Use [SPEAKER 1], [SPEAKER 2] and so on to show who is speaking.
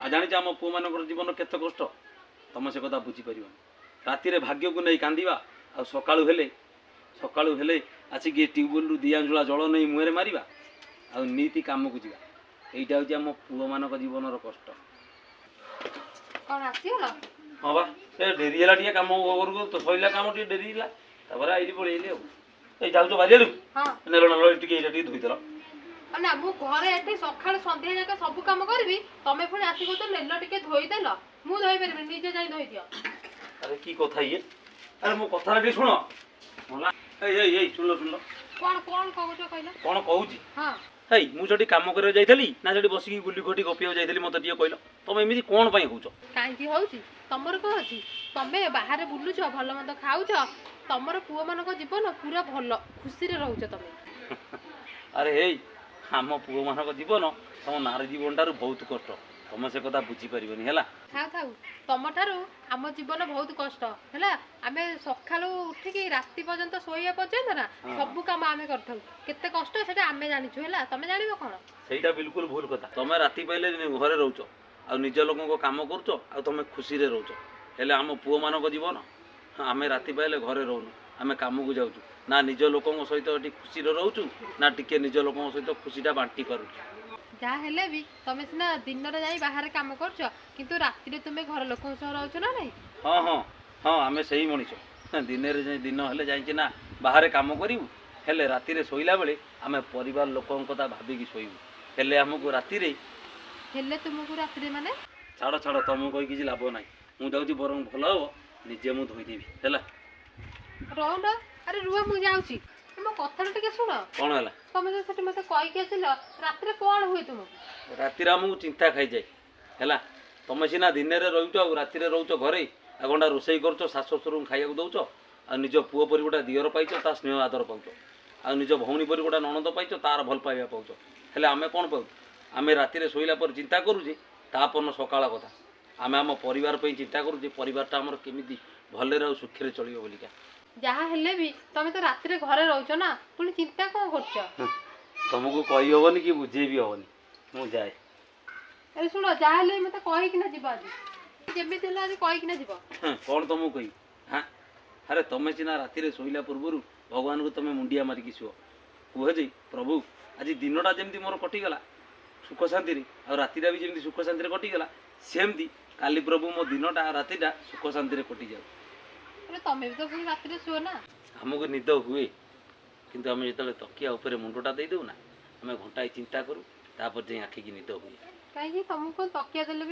[SPEAKER 1] ଆଉ ଜାଣିଛ ଆମ ପୁଅମାନଙ୍କର ଜୀବନ କେତେ କଷ୍ଟ? ତମେ ସେ କଥା ବୁଝିପାରିବନି। ରାତିରେ ଭାଗ୍ୟକୁ ନେଇ କାନ୍ଦିବା, ଆଉ ସକାଳୁ ହେଲେ ଆସିକି ଟ୍ୟୁବୱେଲରୁ ଦି ଆଞ୍ଜୁଳା ଜଳ ନେଇ ମୁହଁରେ ମାରିବା, ଆଉ ନିତି କାମକୁ ଯିବା। ଏଇଟା ହେଉଛି ଆମ ପୁଅମାନଙ୍କ ଜୀବନର କଷ୍ଟ।
[SPEAKER 2] କଣ, ଆସିଗଲ?
[SPEAKER 1] ହଁ ବା, ଏ ଡେରି ହେଲା ଟିକେ। କାମ କରୁ କରୁ ତ ସରିଲା, କାମ ଟିକେ ଡେରି ହେଲା। ତାପରେ ଆଇଲି, ପଳେଇଲି। ଆଉ ଏଇ ଯାଉଛ ବାରିଆଡ଼କୁ?
[SPEAKER 2] ହଁ।
[SPEAKER 1] ନେଲ ନେଲ, ଟିକେ ଏଇଟା ଟିକେ ଧୋଇଦେଲ।
[SPEAKER 2] ନା, ମୁଁ ଘରେ ଏଠି ସକାଳୁ ସନ୍ଧ୍ୟା ଯାକ ସବୁ କାମ କରିବି, ତମେ ପୁଣି ଆସିବ ତ ନେଲ ଟିକେ ଧୋଇଦେଲ। ମୁଁ ଧୋଇ ପାରିବିନି, ନିଜେ ଯାଇ ଧୋଇଦିଅ।
[SPEAKER 1] ଆରେ, କି କଥା ଇଏ? ଆରେ, ମୋ କଥାଟା ଟିକେ ଶୁଣ। ମଲା, ଏଇ ଏଇ ଏଇ, ଶୁଣିଲ ଶୁଣିଲ।
[SPEAKER 2] କଣ କଣ କହୁଛ, କହିଲ?
[SPEAKER 1] କଣ କହୁଛି?
[SPEAKER 2] ହଁ।
[SPEAKER 1] ହେଇ, ମୁଁ ସେଠି କାମ କରିବାକୁ ଯାଇଥିଲି ନା ସେଠି ବସିକି ଗୁଲି ଖଟି ଗପିବାକୁ ଯାଇଥିଲି? ମତେ ଟିକେ କହିଲ, ତମେ ଏମିତି କଣ ପାଇଁ ହଉଛ?
[SPEAKER 2] କାହିଁକି ହଉଛି? ତମର କଣ ଅଛି? ତମେ ବାହାରେ ବୁଲୁଛ, ଭଲ ମନ୍ଦ ଖାଉଛ। ତମର ପୁଅ ମାନଙ୍କ ଜୀବନ ପୁରା ଭଲ, ଖୁସିରେ ରହୁଛ ତମେ।
[SPEAKER 1] ଆରେ ହେଇ, ଆମ ପୁଅମାନଙ୍କ ଜୀବନ ତମ ନାରୀ ଜୀବନଠାରୁ ବହୁତ କଷ୍ଟ। ତମେ ସେ କଥା ବୁଝିପାରିବନି, ହେଲା?
[SPEAKER 2] ଥାଉ ଥାଉ, ତମ ଠାରୁ ଆମ ଜୀବନ ବହୁତ କଷ୍ଟ ହେଲା। ଆମେ ସକାଳୁ ଉଠିକି ରାତି ପର୍ଯ୍ୟନ୍ତ, ଶୋଇବା ପର୍ଯ୍ୟନ୍ତ ନା ସବୁ କାମ ଆମେ କରିଥାଉ। କେତେ କଷ୍ଟ ସେଟା ଆମେ ଜାଣିଛୁ, ହେଲା? ତମେ ଜାଣିବ କଣ?
[SPEAKER 1] ସେଇଟା ବିଲକୁଲ ଭୁଲ କଥା। ତମେ ରାତି ପାଇଲେ ଘରେ ରହୁଛ ଆଉ ନିଜ ଲୋକଙ୍କ କାମ କରୁଛ, ଆଉ ତମେ ଖୁସିରେ ରହୁଛ। ହେଲେ ଆମ ପୁଅମାନଙ୍କ ଜୀବନ, ଆମେ ରାତି ପାଇଲେ ଘରେ ରହୁନୁ, ଆମେ କାମକୁ ଯାଉଛୁ। ନା ନିଜ ଲୋକଙ୍କ ସହିତ ଏଠି ଖୁସିରେ ରହୁଛୁ, ନା ଟିକେ ନିଜ ଲୋକଙ୍କ ସହିତ ଖୁସିଟା ବାଣ୍ଟି ପାରୁଛୁ।
[SPEAKER 2] ଯାହା ହେଲେ ବି ତମେ ସିନା ଦିନରେ ଯାଇ ବାହାରେ କାମ କରୁଛ, କିନ୍ତୁ ରାତିରେ ତୁମେ ଘର ଲୋକଙ୍କ ସହ ରହୁଛ ନା ନାଇଁ?
[SPEAKER 1] ହଁ, ଆମେ ସେଇ ମଣିଷ। ଦିନରେ ଯାଇ, ଦିନ ହେଲେ ଯାଇକି ନା ବାହାରେ କାମ କରିବୁ, ହେଲେ ରାତିରେ ଶୋଇଲା ବେଳେ ଆମେ ପରିବାର ଲୋକଙ୍କ କଥା ଭାବିକି ଶୋଇବୁ। ହେଲେ ଆମକୁ ରାତିରେ
[SPEAKER 2] ହେଲେ ତୁମକୁ ରାତିରେ ମାନେ?
[SPEAKER 1] ଛାଡ଼ ଛାଡ଼, ତମକୁ କହି କିଛି ଲାଭ ନାହିଁ। ମୁଁ ଯାଉଛି, ବରଂ ଭଲ ହବ ନିଜେ ମୁଁ ଧୋଇଦେବି, ହେଲା?
[SPEAKER 2] ରହୁନ। ଆରେ ରୁହ, ମୁଁ ଯାଉଛି। ମୋ କଥାଟା ଟିକେ ଶୁଣ।
[SPEAKER 1] କ'ଣ ହେଲା?
[SPEAKER 2] ତମେ ଯୋଉ ସେଠି ମତେ କହିକି ଆସିଲ, ରାତିରେ କଣ ହୁଏ ତୁମକୁ?
[SPEAKER 1] ରାତିରେ ଆମକୁ ଚିନ୍ତା ଖାଇଯାଏ, ହେଲା? ତମେ ସିନା ଦିନରେ ରହୁଛ ଆଉ ରାତିରେ ରହୁଛ ଘରେ, ଆଉ ଗଣ୍ଡା ରୋଷେଇ କରୁଛ, ଶାଶୁ ଶ୍ୱଶୁରଙ୍କୁ ଖାଇବାକୁ ଦଉଛ, ଆଉ ନିଜ ପୁଅ ପରି ଗୋଟେ ଦିଅର ପାଇଛ, ତା ସ୍ନେହ ଆଦର ପାଉଛ, ଆଉ ନିଜ ଭଉଣୀ ପରି ଗୋଟେ ନଣନ୍ଦ ପାଇଛ, ତାର ଭଲ ପାଇବା ପାଉଛ। ହେଲେ ଆମେ କ'ଣ ପାଉଛୁ? ଆମେ ରାତିରେ ଶୋଇଲା ପରେ ଚିନ୍ତା କରୁଛେ ତା ପରଦିନ ସକାଳ କଥା। ଆମେ ଆମ ପରିବାର ପାଇଁ ଚିନ୍ତା କରୁଛେ, ପରିବାରଟା ଆମର କେମିତି ଭଲରେ ଆଉ ସୁଖରେ ଚଳିବ ବୋଲିକା।
[SPEAKER 2] ଯାହା ହେଲେ ବି ତମେ ତ ରାତିରେ ଘରେ ରହୁଛ ନା, ପୁଣି ଚିନ୍ତା କଣ କରୁଛ?
[SPEAKER 1] ତମକୁ କହିହବନି କି ବୁଝେଇ ବି ହବନି। ମୁଁ ଯାଏ।
[SPEAKER 2] ଆରେ ଶୁଣ, ଯାହା ହେଲେ ବି ମତେ କହିକିନା ଯିବ। ଆଜି ଯେମିତି ହେଲା ଆଜି କହିକିନା ଯିବ।
[SPEAKER 1] ହଁ, କ'ଣ ତମକୁ କହିବି? ହାଁ, ଆରେ ତମେ ସିନା ରାତିରେ ଶୋଇଲା ପୂର୍ବରୁ ଭଗବାନଙ୍କୁ ତମେ ମୁଣ୍ଡିଆ ମାରିକି ଶୁଅ, କୁହ ଯେ ପ୍ରଭୁ, ଆଜି ଦିନଟା ଯେମିତି ମୋର କଟିଗଲା ସୁଖ ଶାନ୍ତିରେ, ଆଉ ରାତିଟା ବି ଯେମିତି ସୁଖ ଶାନ୍ତିରେ କଟିଗଲା, ସେମିତି କାଲି ପ୍ରଭୁ ମୋ ଦିନଟା ଆଉ ରାତିଟା ସୁଖ ଶାନ୍ତିରେ କଟିଯାଉ।
[SPEAKER 2] ଆରେ, ତମେ ବି ତ ପୁଣି ରାତିରେ ଶୁଅ ନା?
[SPEAKER 1] ଆମକୁ ନିଦ ହୁଏ, କିନ୍ତୁ ଆମେ ଯେତେବେଳେ ତକିଆ ଉପରେ ମୁଣ୍ଡଟା ଦେଇଦେଉ ନା, ଆମେ ଘଣ୍ଟାଏ ଚିନ୍ତା କରୁ, ତାପରେ ଯାଇ ଆଖିକି ନିଦ ହୁଏ।
[SPEAKER 2] କାହିଁକି, ତମକୁ କଣ ତକିଆ ଦେଲେ ବି